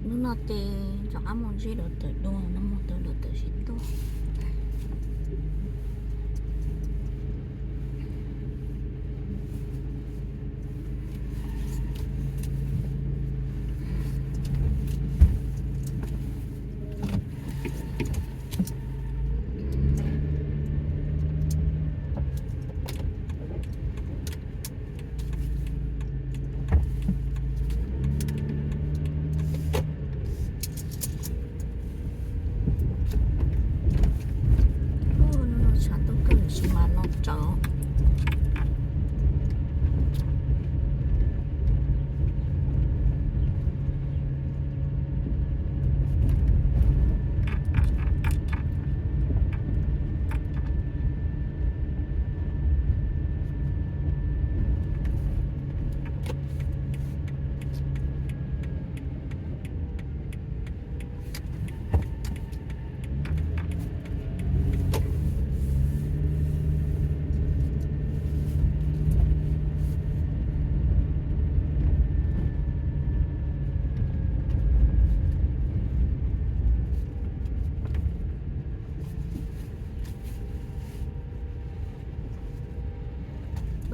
Hnub no ces rov qab mus ntsib dua tawm dua, no mus tau dua tawm sib tuaj. Hnub no tshav ntuj kawg, tab sis mas no tsaus.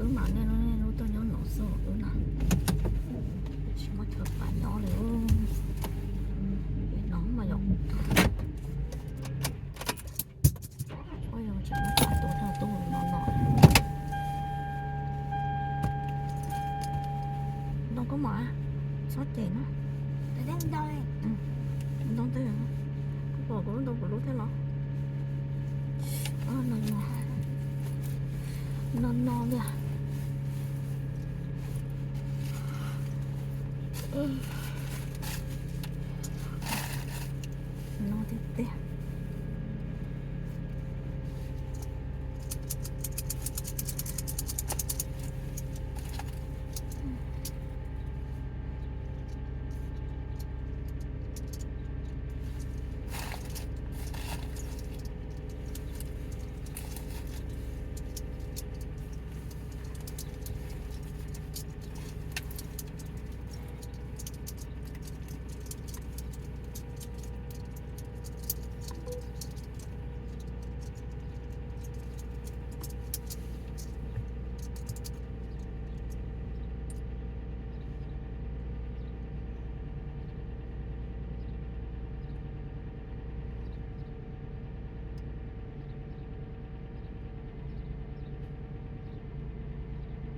Wb mas niaj hnub niaj hnub tuaj nyob no xwb wb na, tsis muaj chaw pam nyob li. Pem no mas yog ua yog tseem muab pam tua tau tuaj no no. Ntoo koj mom, txhob cem na. Ntoo twg? Koj pom kuv lub ntoo kuv lub thiab los? No no, no no tiag. No tiag tiag.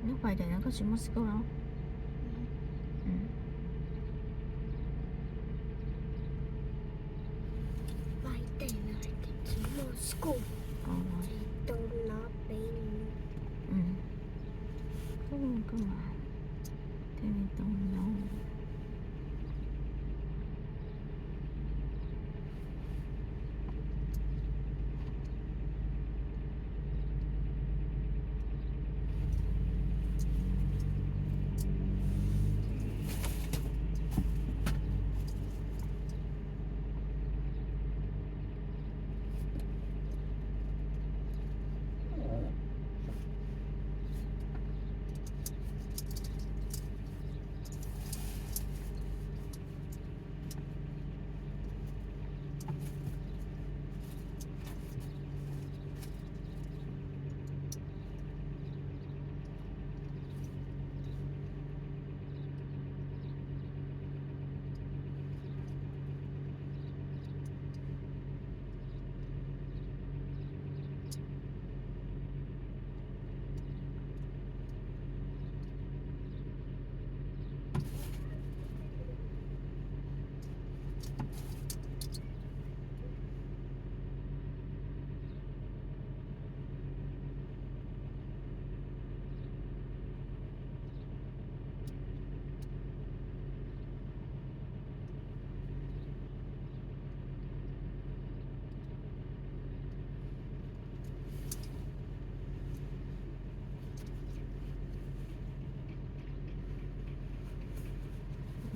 Nyob pais ntawm no koj tsis muaj school los? Pais ntawm no tsis muaj school, tsis tau los pem. Koj mas thiaj li tau los.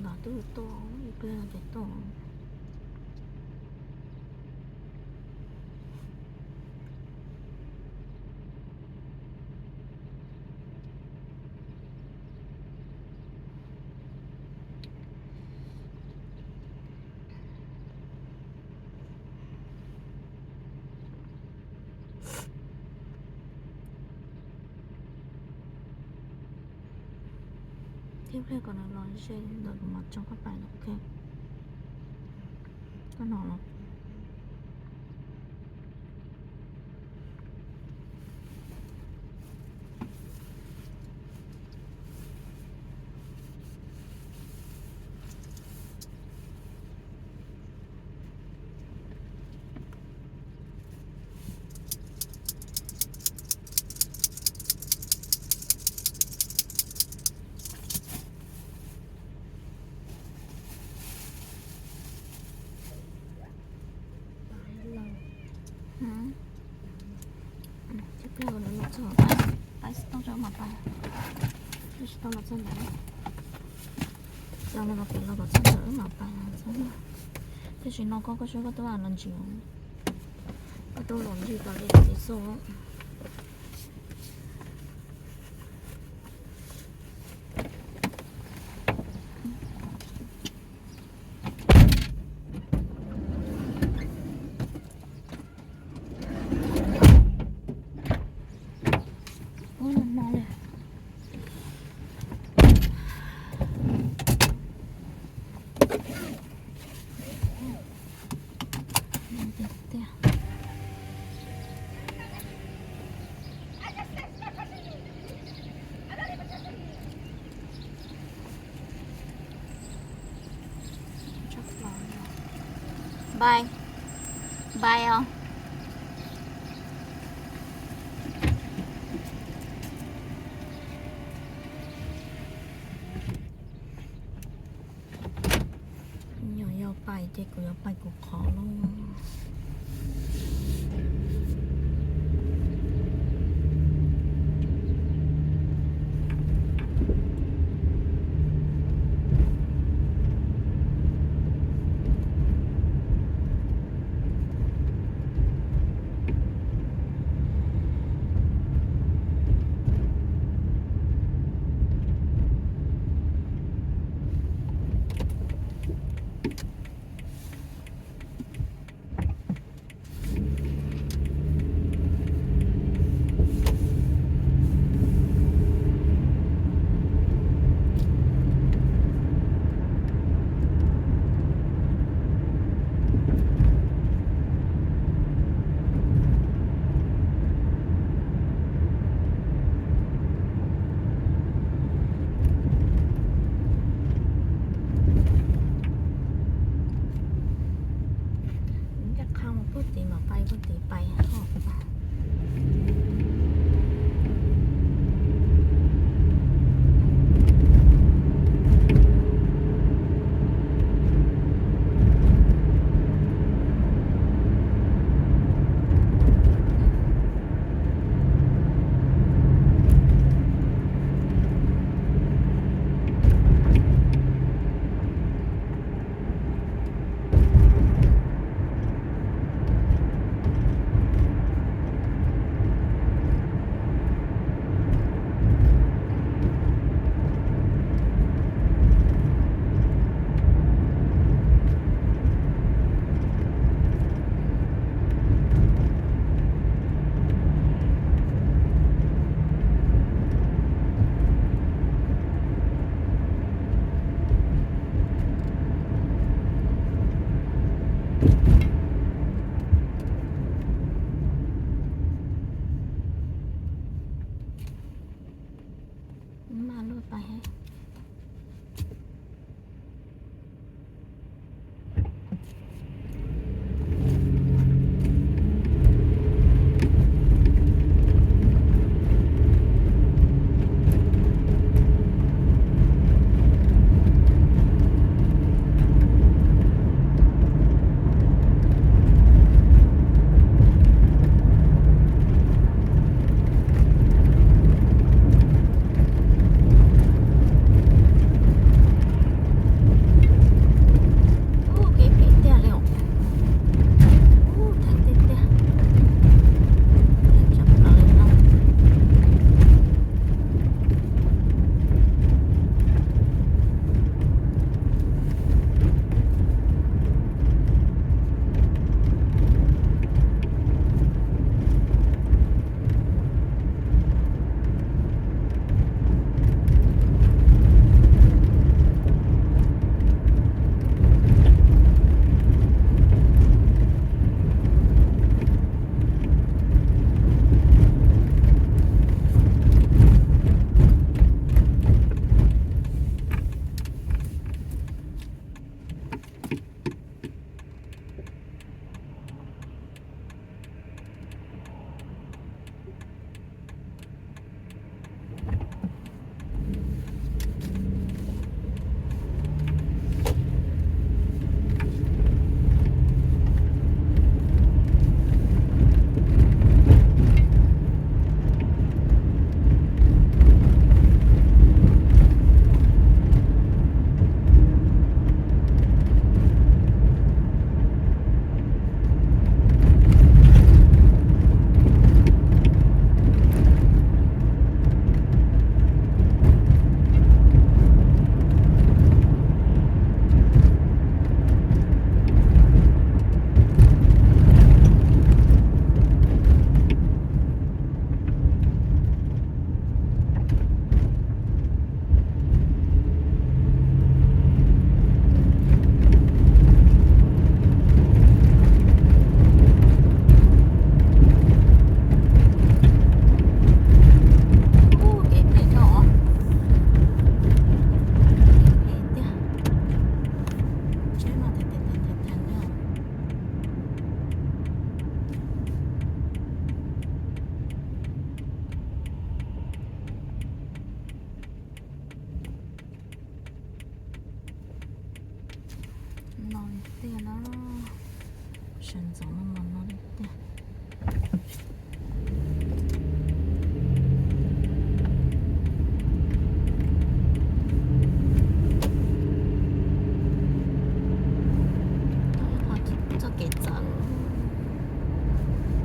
Los twb tuaj, ib pliag no ces tuaj. Ib pliag kom nws los ze ntawm kuv mam tso koj pais no, ok? Koj hnov los? Ib pliag nws los txog, pais tsis tau tso mam pais, tsis tau los txog ntawd. Los no los pem los kom txog ntawd wb mam pais txog. Tiam sis no koj, koj saib koj tuaj los ntsis, koj tuaj los ntsis tas li txiv xu. Ua no li. Tiag tiag. Npai, npai os. Nyuam yaus pais ces kuv yuav pais kuv qhov lauj. No tiag na, sawv ntxov no mas no tiag. Txoj kev txawv,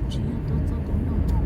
tsis yog tuaj txoj kev noj mov.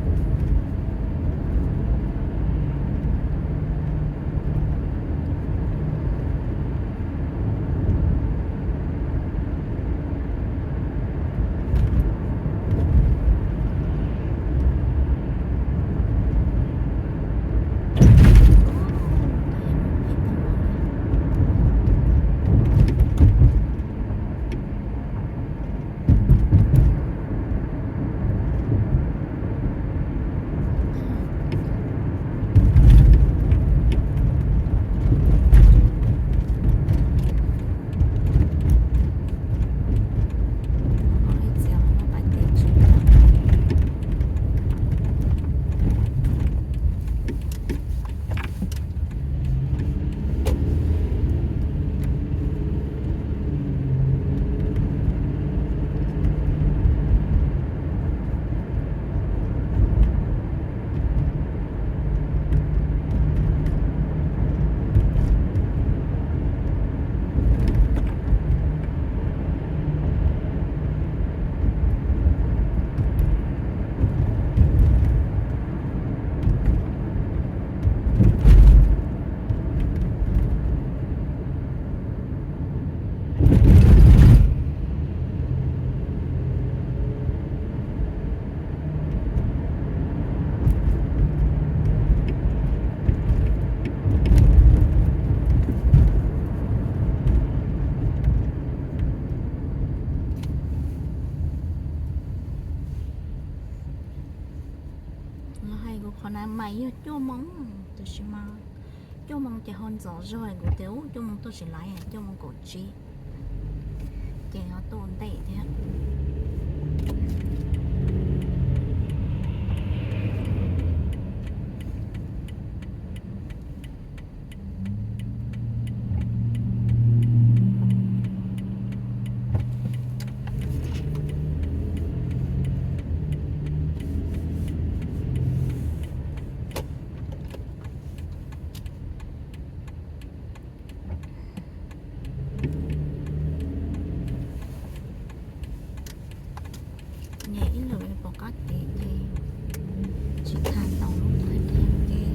Los hais kuv qhov na mas yog cuaj moo, tab sis mas cuaj moo ces ho ntxov zog, kuv tias ub cuaj moo tuaj tsis laiv, cuaj moo kaum tsib ces ho tuaj ntej thiab. Nyem ib lwm pom qab kev ces tsis tham ntau lub qhov tiag ces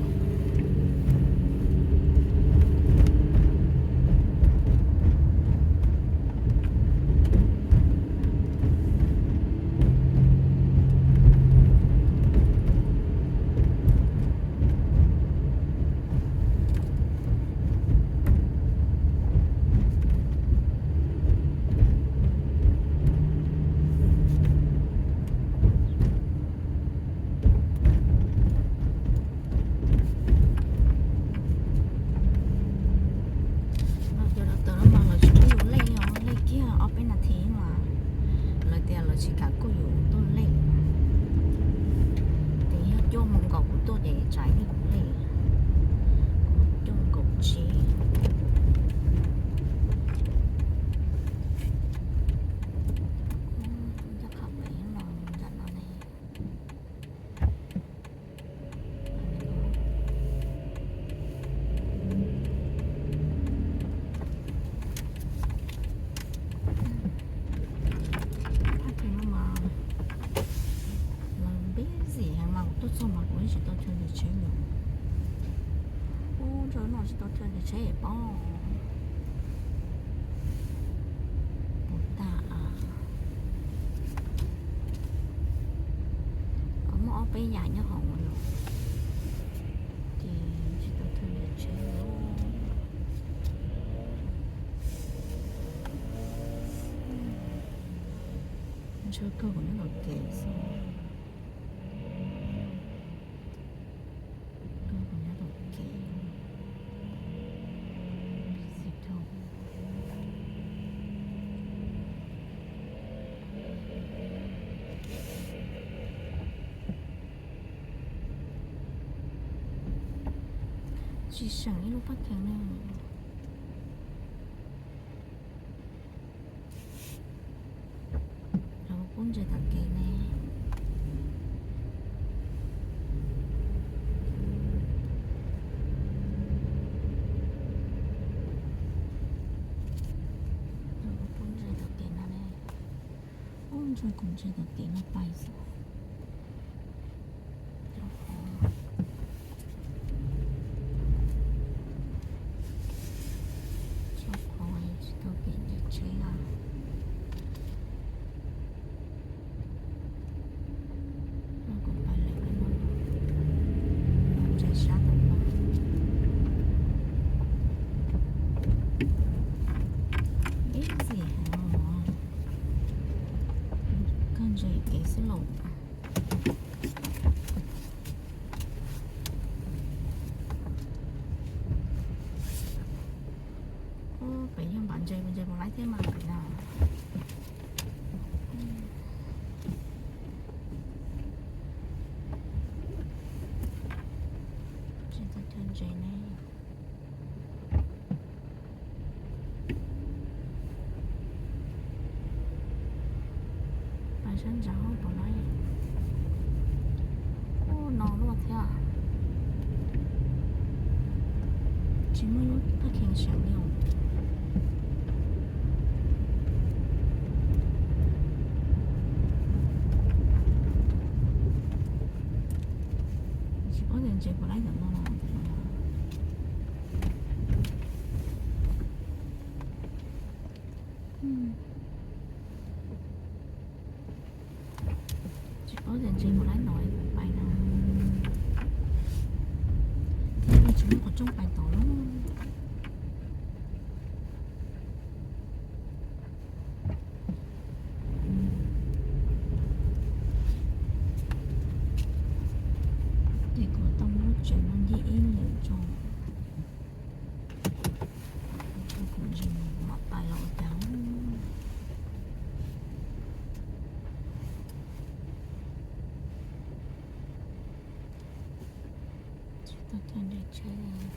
Cov doctor no mas lawv tsis pub yus lej os, lej kiag ob peb nas this mas lawv tias lawv tsis kam kuj yus tuaj lej. Ces yog cuaj moo nkaus kuv tuaj ces tsam ib kuv lej, cuaj moo nkaus tsib. Ncaj qha pem no, nram no ne. Phaj Theej no mas lawv busy heev mas kuv tuaj txog mas kuv yeej tsis tau chaw nres tsheb li. Ub, ntshe no tsis tau chaw nres tsheb paub. Puas tag, muaj ob peb yam nyob hauv no ces tsis tau chaw nres tsheb. Ntshe kawg kuv nyob tom kev xwb. Kawg kuv nyob tom kev. Xis dhau. Tsis seem ib lub paj kheev ne. Ntshai kuv ntsia tom kev no pais xwb. Cov qhov, cov qhov tsis tau kev nce tsheb os. Kuv pais lawm no, ntsia sab tom no. Ib txhis heev os, koj ntsia kev xwb los. Pem yog npam ntses, ntses puas laib thiab mas pem no. Tsis tau cog ntses ne. Pais sab ntsa hauv puas laib. Ub, no luaj thiab. Tsis muaj lub thaj khees seem li os. Tsis paub tias ntses puas laib ntawm no. Tsis paub tias ntses puas laib no, pais no. Thiab tsis muaj qhov rooj pais tod lawm. Ces kuv tau muab tsev no ncig ib lwm tso. Kuv ntsia mam pais los ua cas. Tsis tau cog ntses tsheb li.